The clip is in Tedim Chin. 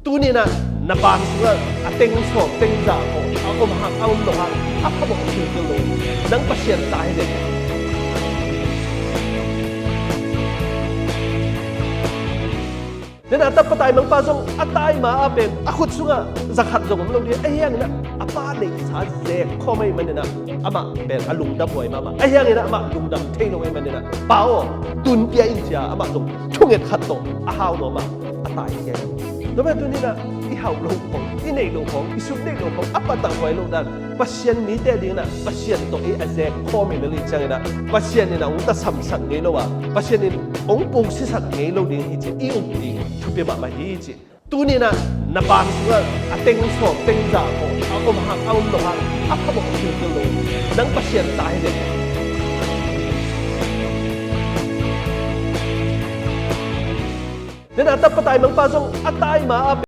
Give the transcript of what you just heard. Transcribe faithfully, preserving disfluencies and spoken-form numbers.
Tuni-in ah na bang sungah a teng sawm teng za khawng a om hang a om lo hang a phamawh khilkhil lo. Nang Pasian ta hi ve. Nena tapa taimangpa zong a tai ma-a pen a khut sungah za khat zong om lo ding. Ahi hangin ah a pa neihsa zek khawm ahih manin ah amah pen a lungdam huai mahmah. Ahi hangin ah amah lungdam thei lo ahih manin ah, Pa aw, tun pia in, ci-a amah zong thunget khat tawh a hau nuam a, a tai hi. Tua pen tuni-in ah i hauh loh khawng, i neih loh khawng, i sut neih loh khawng a patah huai loh dan, Pasian mite adingin ah Pasian tawh i a zek khawm hi lel ahih ciangin ah Pasian in ah hong tasamsak ngei lo a, Pasian in hong puksisak ngei lo ding hi ci-in i up ding thupi mahmah hi ci. Tuni-in ah na bang sungah a teng sawm teng za khawng a om hang a om lo hang a phamawh khilkhil lo. Nang Pasian ta hi ve. Nena tapa taimangpa zong a tai ma-a